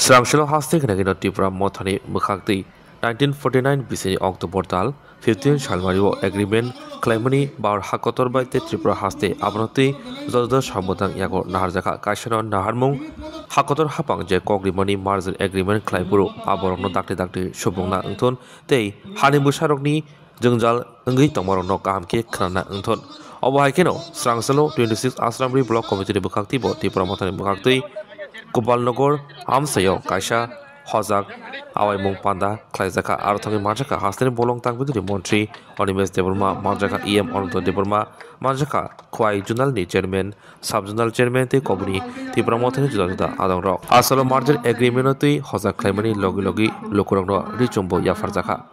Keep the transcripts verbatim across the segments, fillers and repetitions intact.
Srangselo haste khnagino Tipra Mothani mwkhaktwi nineteen forty nine bisini October tal fifteen salmario agreement khlaimani bar hakotor bai tei Tripura haste abono twi joda joda samwdang yago naharjakha. Kaisano naharmung hakotor hapang je kok rimani merger agreement khlai phuru aborokno dakti dakti subungna wngthun tei hani bwsarokni jwngjal wngwi tongmarokno kaham khe khnana wngthun. Obo hai kheno Srangselo twenty six Asramri Block Committee ni bwkhaktwi bo Tipra Mothani bwkhaktwi Gopalnagar amsaio kaisa hojak awaimung panda khlaijakha. Aro thangwi manjakha hasteni bolong tangbidini montri Animesh Debbarma, manjakha E M Ananta Debbarma, manjakha Khwai Zonal ni chairman, sub zonal chairman tei koboni Tipra Mothani juda juda adongrok. Asalo merger agreement o twi hojak khlaimani logi logi lukurokno richumbo yapharjakha.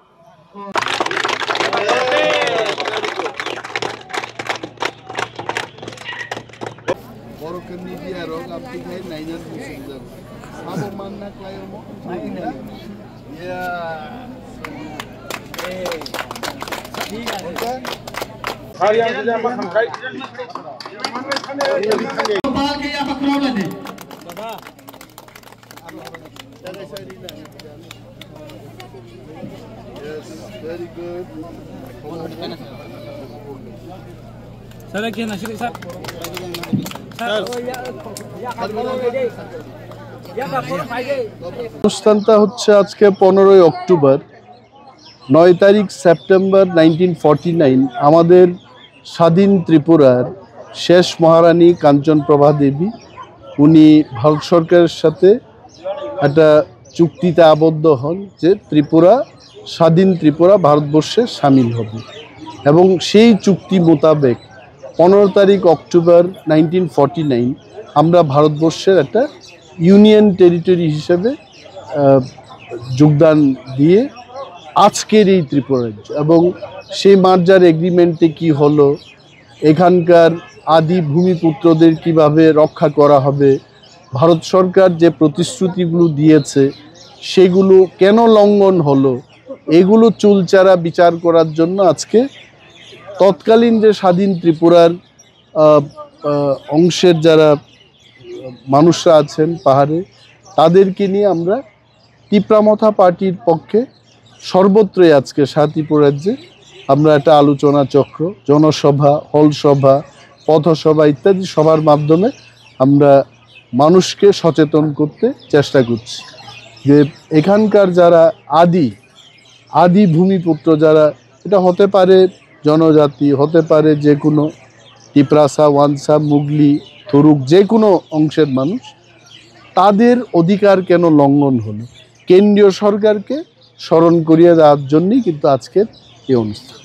Borok khe media rok amtwi khai nainani muchungjak. Sabo manna klai omo. Yeah. Yes, very good. অনুষ্ঠানটা হচ্ছে আজকে পনেরোই অক্টোবর, নয় তারিখ September nineteen forty nine, আমাদের স্বাধীন ত্রিপুরার শেষ মহারানী কাঞ্চনপ্রভা দেবী, উনি ভারত সরকারের সাথে একটা চুক্তিতে আবদ্ধ হন যে ত্রিপুরা, স্বাধীন ত্রিপুরা ভারতবর্ষে সামিল হবে। এবং সেই চুক্তি মোতাবেক পনেরো তারিখ অক্টোবর নাইনটিন ফর্টি নাইন আমরা ভারতবর্ষের একটা ইউনিয়ন টেরিটরি হিসেবে, আহ, যোগদান দিয়ে আজকের এই ত্রিপুরা রাজ্য। এবং সেই মার্জার এগ্রিমেন্টে কি হলো, এখানকার আদি ভূমিপুত্রদের কিভাবে রক্ষা করা হবে, ভারত সরকার যে প্রতিশ্রুতিগুলো দিয়েছে সেগুলো কেন লঙ্ঘন হলো, এগুলো চুলচেরা বিচার করার জন্য আজকে তৎকালীন যে স্বাধীন ত্রিপুরার, আহ, আহ, অংশের যারা মানুষরা আছেন পাহাড়ে, তাদেরকে নিয়ে আমরা তিপ্রা মথা পার্টির পক্ষে সর্বত্রই আজকে সারা ত্রিপুরা রাজ্যে আমরা একটা আলোচনা চক্র, জনসভা, হল সভা, পথসভা ইত্যাদি সভার মাধ্যমে আমরা মানুষকে সচেতন করতে চেষ্টা করছি যে এখানকার যারা আদি, আদি ভূমিপুত্র যারা, এটা হতে পারে জনজাতি, হতে পারে যে কোনো তিপ্রাসা, ওয়ানসা, মুগলি, থুরুক, যে কোনো অংশের মানুষ, তাদের অধিকার কেন লঙ্ঘন হলো, কেন্দ্রীয় সরকারকে স্মরণ করিয়ে দেওয়ার জন্যই কিন্তু আজকের এই অনুষ্ঠান।